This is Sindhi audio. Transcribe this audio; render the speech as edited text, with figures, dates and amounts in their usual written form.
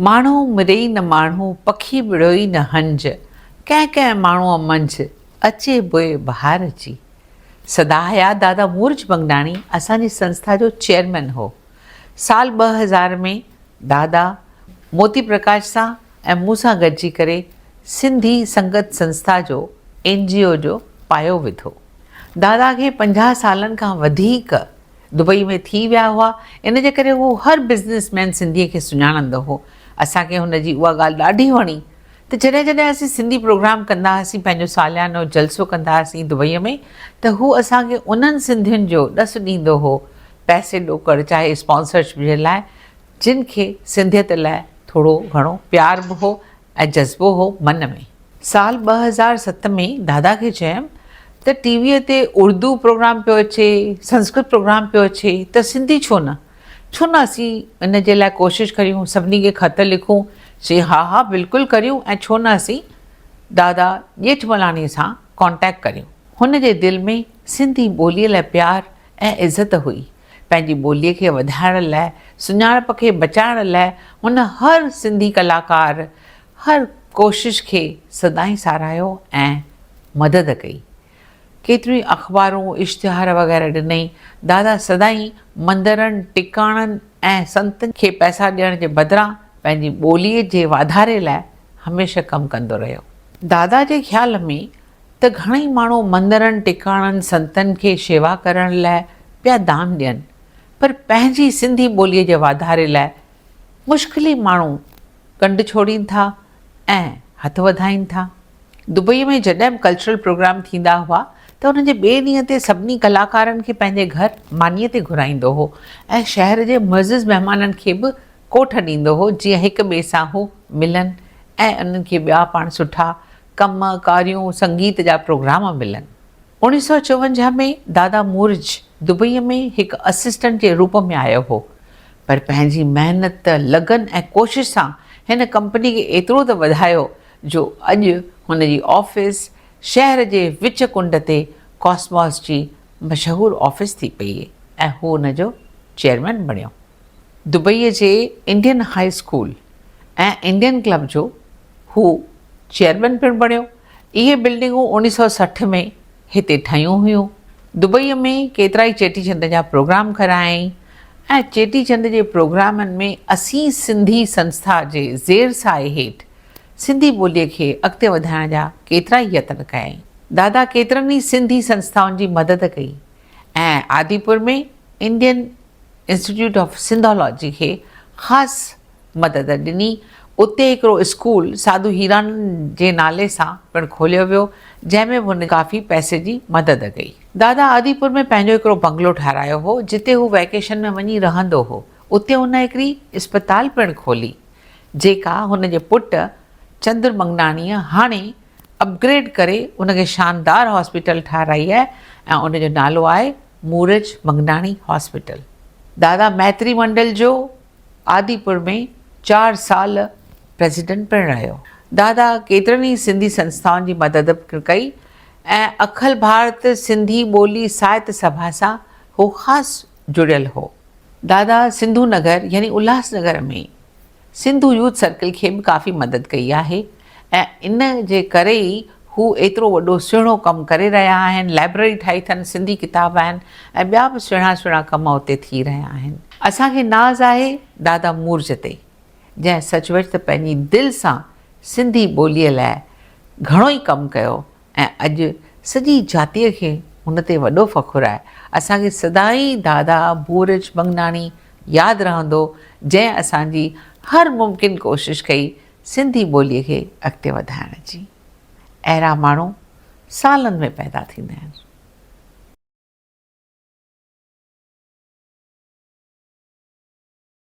ماڻهو مريئي نه ماڻهو، پکي ٻڙوئي نه هنج، ڪنهن ڪنهن ماڻهوء منجهه، اچي بوء بهار جي. سدا حيات دادا مورج بنگناڻي اسان جي سنسٿا جو چيئرمين هو. سال 2000 ۾ دادا موتي پرڪاش سان ۽ مون سان گڏجي ڪري سنڌي سنگت سنسٿا جو اين جي او جو پايو وڌو. دادا کي 50 سالن کان وڌيڪ دبئي ۾ ٿي ويا هئا، ان جي ڪري هو هر بزنس مين سنڌيء کي سڃاڻندو هو. اسان کي هن جي اها ڳالهه ڏاڍي وڻي ته جڏهن جڏهن اسين سنڌي پروگرام ڪندا هئاسين، پنهنجو ساليانو جلسو ڪندا هئاسين دبئيء ۾ ته هو اسان کي انهن سنڌين جو ڏس ڏيندو هو، پئسي ڏوڪڙ چاهي اسپانسرشپ جي لاء، جن کي سنڌيت لاء ٿورو گهڻو پيار به هو ۽ جذبو هو من ۾. سال 2007 ۾ دادا کي چيم ته ٽي ويء تي اردو پروگرام پيو اچي، سنسڪرت پروگرام پيو اچي ته سنڌي ڇو نه؟ ڇو نه اسين ان جي لاء ڪوشش ڪريون، سڀني کي خط لکون؟ چي ها ها بلڪل ڪريون ۽ ڇو نه اسين دادا ڄيٺملاڻيء سان ڪانٽيڪٽ ڪريون. هن جي دل ۾ سنڌي ٻوليء لاء پيار ۽ عزت هئي. پنهنجي ٻوليء کي وڌائڻ لاء، سڃاڻپ کي بچائڻ لاء هن هر سنڌي ڪلاڪار، هر ڪوشش کي سدائين ساراهيو ۽ مدد ڪئي. ڪيتريون ئي اخبارون، اشتهار وغيره ڏنائين. دادا سدائين مندرن، ٽڪاڻن ۽ سنتن کي پئسا ڏيڻ جي بدران پنهنجي ٻوليء جي واڌاري لاء هميشه ڪم ڪندو رهيو. دادا جي خيال ۾ ته گهڻئي ماڻهو مندرن، ٽڪاڻن، سنتن کي شيوا ڪرڻ لاء پيا دان ڏين، پر پنهنجي سنڌي ٻوليء جي واڌاري لاء مشڪل ئي ماڻهو ڪنڊ ڇوڙين ٿا ۽ هٿ وڌائين ٿا. دبئيء ۾ جڏهن به ڪلچرل پروگرام ٿيندا هئا ته انهن جي ٻئي ڏينهن تي سڀني ڪلاڪارن کي پنهنجي گهر مانيء تي گهرائيندو هو ۽ شهر جي معزز مهمانن کي به ڪوٺ ڏيندو هو جيئن هڪ ٻئي سان هو ملن ۽ انهن کي ٻيا پاڻ سٺا ڪم ڪاريون، سنگيت جا پروگرام ملن. 1954 ۾ دادا مورج دبئيء ۾ هڪ اسسٽنٽ جي روپ ۾ آيو هو، پر پنهنجي محنت، لگن ۽ ڪوشش سان هن ڪمپني کي ايترو ته وڌايو جو اڄ هن جي آفيس شهر جي وچ ڪنڊ تي ڪاسماس جي مشهور آفيس ٿي پيئي ۽ هو ان جو چيئرمين بڻيو. دبئيء جي Indian high school ۽ Indian club جو هو چيئرمين پڻ بڻيو. اهي بلڊنگون 1960 ۾ هتي ٺهيون هيون. دبئيء ۾ ڪيترائي چيٽي چنڊ جا پروگرام ڪرايائين ۽ چيٽي چنڊ جي پروگرامن ۾ اسين سنڌي سنسٿا جي زير سائي هيٺ سنڌي ٻوليء کي اڳتي وڌائڻ جا ڪيترائي يتن ڪيائين. دادا ڪيترن ئي سنڌي سنسٿائن جي مدد ڪئي ۽ Adipur ۾ Indian institute of Sindhology کي خاص مدد ڏني. اتي هڪڙو اسڪول ساڌو هيرانند جي نالي سان پڻ کوليو ويو، جنهن ۾ به هن ڪافي پئسي جي مدد ڪئي. دادا آديپور ۾ پنهنجو هڪڙو بنگلو ٺهرايو هو، جتي هو وئڪيشن ۾ وڃي رهندو هو. اتي هن هڪڙي اسپتال پڻ کولي، جيڪا هن جي پٽ چندر منگناڻيء هاڻي اپگريڊ ڪري ان کي شاندار هاسپيٽل ٺهرائي آهي ۽ ان جو نالو آهي مورج منگناڻي هاسپيٽل. دادا ميتري منڊل جو آديپور ۾ چار سال پريزيڊنٽ پڻ رهيو. دادا ڪيترن ئي سنڌي سنسٿائن جي مدد پڻ ڪئي ۽ اکل ڀارت سنڌي ٻولي ساهت سڀا سان هو خاص جڙيل هو. دادا سنڌو نگر يعني الهاس نگر ۾ سنڌو يوٿ سرڪل کي به ڪافي مدد ڪئي آهي ۽ ان جي ڪري ئي هو ايترو وڏو سهڻو ڪم ڪري رهيا آهن، لائبريري ٺاهي اٿن، سنڌي ڪتاب آهن ۽ ٻيا به سهڻا سهڻا ڪم اتي ٿي رهيا آهن. اسان کي ناز آهي دادا مورج تي، جنهن سچ پچ ته پنهنجي دل سان سنڌي ٻوليء لاء گهڻو ئي ڪم ڪيو ۽ اڄ سڄي جاتيء کي هن تي وڏو فخر آهي. اسان کي سدائين دادا مورج منگناڻي ياد رهندو، جنهن اسان جي هر ممڪن ڪوشش ڪئي سنڌي ٻوليء کي اڳتي وڌائڻ جي. اهڙا ماڻهو سالن ۾ پيدا ٿيندا آهن.